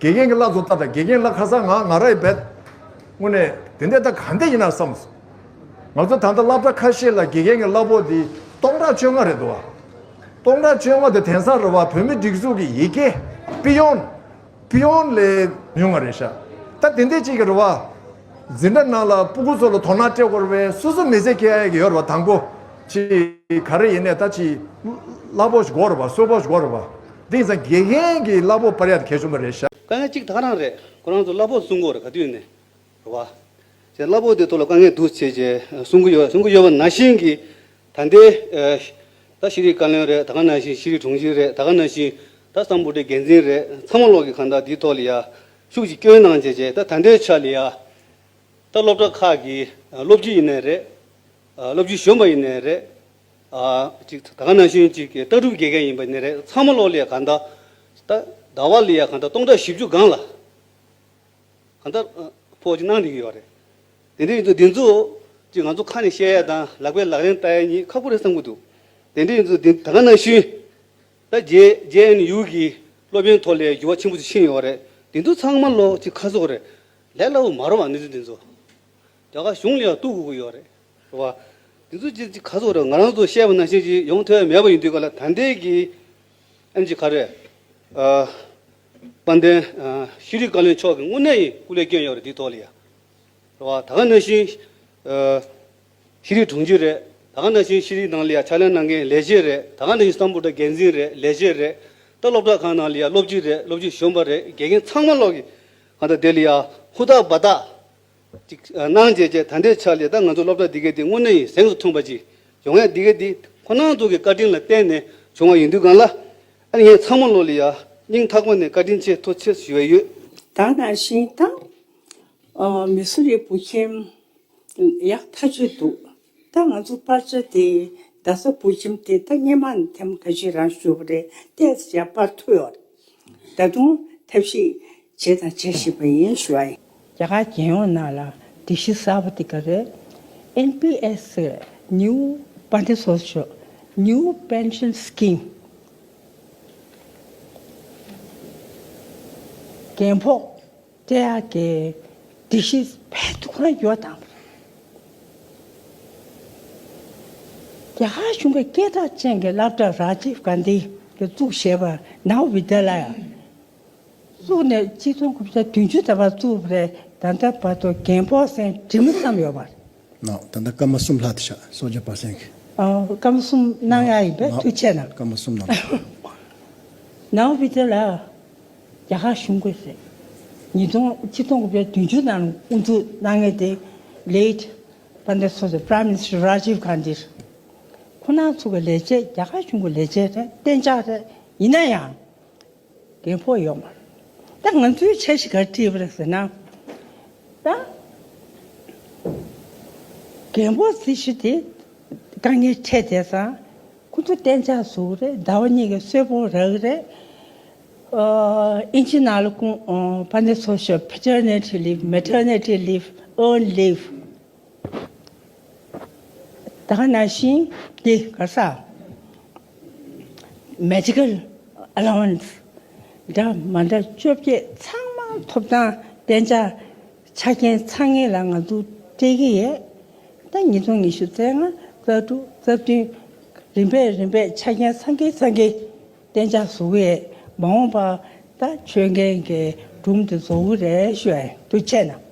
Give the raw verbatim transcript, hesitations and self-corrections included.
དགེ་རྒན་གྱི་བླ་ཚོ་ལྟ་དང་། དགེ་རྒན་བླ་ཁ་སང་ང་ང་ར་ཡི་བེད་དངོས་གནས་དེ་འདྲ་ད་ག་འདྲ་ཡིན་ན་བསམ་སོང་། ང་ཚོ་ད་ལྟ་སློབ་གྲྭ་ཁ་ཤས་ལ་དགེ་རྒན་གྱི་གླ་ཕོགས་འདི་སྟོང་ཕྲག་བཅོ་ལྔ་རེད་འདུག་བ། སྟོང་ཕྲག་བཅོ་ལྔ་དེ་དེང་སང་རེད་བ། བོད་མི་སྒྲིག་འཛུགས་ཀྱི་ཡི་གེ་པི་ཡོན་པི་ཡོན་ལས་ཉུང་བ་རེད་ཤག་ད་དེ་འདྲ་ཅིག་གི་རེད་བ། འཛིན་གྲྭ་ནང་ལ་སྤུ་གུ་ཚོ་ལ་དོ་སྣང་སྤྲད་དགོས་རེད་བས། སོ་སོ་མི་ཚེ་སྐྱེལ་ཡ་གི་ཡོད་རེད་བ། དང་པོ་ཅིག་ག་རེ་ཡིན་ནས་ད་ཅིག་གླ་ཕོགས་ཤིག་དགོས་རེད་བ། གསོལ་ཕོགས་ཤིག་དགོས་རེད་བ། དེ་ཡིན་ཙང་དགེ་རྒན་གྱི་གླ་ཕོགས་སྤར་ཡ་དེ་གལ་ཆེན་པོ་རེད་ཤག་དཀའ་ངལ་གཅིག་ད་ག་རང་རེད། ཁོ་རང་ཚོ་གླ་ཕོགས་གསུང་གི་ཡོད་རེད། ག་དུས་ནས་རེད་བ། ཅེས་གླ་ཕོགས་དེ་ཐོག་ལ་དཀའ་ངལ་འདུག་ཅེས་ཅེས་གསུང་གི་ཡོད། གསུང་གི་ཡོད་པ་ནང་བཞིན་གྱི་ད་ལྟའི་ཨ་ད་ཤེས་རིག་བཀའ་བློན་རེད། ད་ག་ནང་བཞིན་ཤེས་རིག་དྲུང་ཆེ་རེད། ད་ག་ནང་བཞིན་ད་སམ་བྷོ་ཊའི་འགན་འཛིན་རེད། ཚང་མ་ལོག་གི་གང་ལྟར་འདིའི་ཐོག་ལ་ཡ་ཤུགས་ཀྱིས་སྐྱོན་གནང་བྱས་བྱས། ད་ད་ལྟའི་ཆ་ལ་ཡ་ད་སློབ་གྲྭ་ཁག་གི་སློབ་སྤྱི་ཡིན་ནའི་རེད། སློབ་སྤྱི་གཞོན་པ་ཡིན་ནའི་རེད། ཅིག་ད་ག་ནང་བཞིན་ཅིག་ལྟ་གྲུབ་དགེ་རྒན་ཡིན་པ་ཡིན་ནའི་རེད། ཚང་མ་ལོག་ལ་ཡ་གང་ལྟར་ད་ཟླ་བ་ལ་ཡ་གང་ལྟར་སྟོང་ཕྲག་བཞི་བཅུ་སྒང་ལ། གང་ལྟར་ཕོགས་ཅིག་གནང་བསྡད་ཀྱི་ཡོད་རེད། དེ་འདྲ་ཡིན་ཙང་འདི་ཚོ་ཅིག་ང་ཚོ་ཁ་ནས་བཤད་ཡ་དང་ལག་པས་ལག་ལེན་བསྟར་ཡ་གཉིས་ཁག་པོ་རེད་བསམ་གྱི་འདུག་དེ་འདྲ་ཡིན་ཙང་འདི་ད་ག་ནང་བཞིན་ད་ཇེ་ཇེ་ཨེན་ཡུ་གི་སློབ་ཡོན་ཐོག་ལ་འགྱུར་བ་ཆེན་པོ་ཅིག་ཕྱིན་ཡོད་རེད། འདི་ཚོ་ཚང་མ་ལོག་ཅིག་ཁ་སོག་རེད། ལས་སླ་བོ་མ་རེད་བ། གནས་ཚུལ་འདི་ཚོ་རྒྱ་གར་གཞུང་ལ་ཡང་གཏུག་དགོས་ཀྱི་ཡོད་རེད། རེད་བ། འདི་ཚོ་ཅིག་ཅིག་ག་ཚོད་རེད། ང་རང་ཚོ་བཤད་པ་ནང་བཞིན་ཅིག་ཡོང་ཐུབ་ཡ་མེད་པ་ཡིན་དུས་ག་ལ། ད་ལྟའི་གི་ཨ་ནི་ཅིག་ག་རེ། ཨ་དཔལ་ལྡན་ཨ་ཤེས་རིག་བཀའ་བློན་མཆོག་གིས་དངོས་གནས་ཡིན་སྐུ་ལས་བསྐྱོན་ཡོད་རེད། འདིའི་ཐོག་ལ་ཡ། རེད་བ། ད་ག་ནང་བཞིན་ཨ་ཤེས་རིག་དྲུང་ཆེ་རེད། ད་ག་ནང་བཞིན་ཤེས་རིག་ནང་ལ་ཡ་ཕྱག་ལས་གནང་མཁན་ལས་བྱེད་རེད། ད་ག་ནང་བཞིན་སམ་བྷོ་ཊ་འགན་འཛིན་རེད། ལས་བྱེད་རེད། ད་སློབ་གྲྭ་ཁག་ནང་ལ་ཡ་སློབ་སྤྱི་རེད། སློབ་སྤྱི་གཞོན་པ་རེད། དགེ་རྒན་ཚང་མ་ལོག་གི་གང་ལྟར་དེ་ལ་ཡ་ཧུར་ཐག་འབད་ཐག་ཅིག་གནང་བྱས་བྱས། ད་ལྟའི་ཆ་ལ་ད་ང་ཚོ་སློབ་གྲྭ་འདི་གའི་འདི་དངོས་གནས་ཡིན་གཟེངས་སུ་ཐོན་པ་ཅིག་ཡོང་ཡ། འདི་གའི་འདི་ཁོ་རང་ཚོ་གི་བཀའ་དྲིན་ལ་བརྟེན་ནས་བྱུང་བ་ཡིན་དུས་གང་ལ། ཨ་ནི་ངས་ཚང་མ་ལོག་ལ་ཡ་སྙིང་ཐག་པ་ནས་བཀའ་དྲིན་ཆེ་ཐུགས་རྗེ་ཆེ་ཞུ་བ་ཡོད། ད་ནང་བཞིན་ད་ཨ་མི་སུ་རི་བོད་ཁྱིམ་ཡག་ཐག་ཆོད་འདུག་ད་ང་ཚོ་པར་ཆ་དེ་རྡ་ས་བོད་ཁྱིམ་དེ་ད་སྔས་མ་ནས་ཐེངས་ཁ་ཤས་རང་ཞུས་པ་རེད། ཏོག་ཙམ་ཡར་སྤར་ཐུབ་ཡོད་རེད། ད་དུང་ཐབས་ཤེས་བྱས་དང་བྱེད་བཞིན་པ་ཡིན་ཞུ་བ་ཡིན། རྒྱ་གར་རྒྱལ་ཡོངས་ནང་ལ་སྒྲིག་གཞི་གསར་པ་དེ་ག་རེད། ཨེན་པི་ཨེས་ཟེར། New Pandit Social New Pension Scheme། རྒན་ཕོགས་སྤྲད་ཡག་གི་སྒྲིག་གཞི་བས་ཐུགས་ཁུར་ཡོད་དང་། རྒྱ་གར་གཞུང་གི་སྐད་གྲགས་ཅན་གྱི་སློབ་གྲྭ་ར་ཇིབ་གྷན་དྷི་གིས་བཙུགས་བཞག་པ་ནཱ་བི་དྱ་ལ་ཡ། བཙུགས་ནས་ཆིག་སྟོང་དགུ་བརྒྱ་བདུན་ཅུ་ཟླ་བར་བཙུགས་པ་རེད། ད་ལྟ་བར་དུ་རྒན་ཕོགས་ཟེར་འབྲི་མ་བསམ་ཡོད་པ་རེད། ནོ། ད་ལྟ་སྐར་མ་གསུམ་ལྷག་དེ་ཤག་སོ་བརྒྱ་པར་སེན་གྱི། ཨ། སྐར་མ་གསུམ་གནང་ཡ་ཡིན་པས། ནོ། ཐུགས་རྗེ་གནང་། སྐར་མ་གསུམ་གནང་། ནཱ་བི་དྱ་ལ་རྒྱ་གར་གཞུང་གིས་རེད། ཉིས་སྟོང་ཆིག་སྟོང་དགུ་བརྒྱ་བདུན་ཅུ་ནང་དབུ་འཛུགས་གནང་མཁན་དེ་ལེཊ་པཱན་ཌི་ཡ་སོ་སོ་Prime Minister Rajiv Gandhi། ཁོ་རང་ཚོ་གི་ལས་བྱེད། རྒྱ་གར་གཞུང་གི་ལས་བྱེད་རེད། གཏན་འཇགས་རེད། ཡིན་ན་ཡང་རྒན་ཕོགས་ཡོད་མ་རེད། ད་ང་ཚོའི་འཆར་གཞི་ག་རེ་བྲིས་པ་རེད་ཟེར་ན། ད་རྒན་ཕོགས་ཟེར་རྒྱུ་དེ་དཀའ་ངལ་འཕྲད་བསྡད་ཙང་། ཁོ་ཚོ་གཏན་འཇགས་བཟོ་གི་རེད། ཟླ་བ་གཉིས་ཀྱི་གསོལ་ཕོགས་རག་གི་རེད། ཨ། དབྱིན་ཇི་ནང་ལ་ཁུངས་ཨ་པཱན་ཌི་ཡ་སོ་སོ་Paternity Leave, Maternity Leave, Earned Leave། ད་ག་ནང་བཞིན་འདི་ག་ས་Medical Allowance འདྲ་མ་འདྲ་བཅོ་བརྒྱད་ཚང་མ་ཐོབ་ཐང་གཏན་འཇགས་ཆ་རྐྱེན་ཚང་ངེས་ལ་ང་ཚོ་སྤྲད་ཀྱི་ཡོད། ད་ཉིས་སྟོང་ཉི་ཤུ་རྩ་ལྔ་རྩ་དྲུག་རྩ་བདུན་རིམ་པས་རིམ་པས་ཆ་རྐྱེན་ཚང་གི་ཚང་གི་གཏན་འཇགས་བཟོ་གི་ཡོད། མ་འོངས་པ་ད་ཆོད་མཁན་གྱི་སྒྲུང་དེ་བཟོ་གི་རེད་ཞུ་ཡ་ཡིན། ཐུགས་རྗེ་གནང་།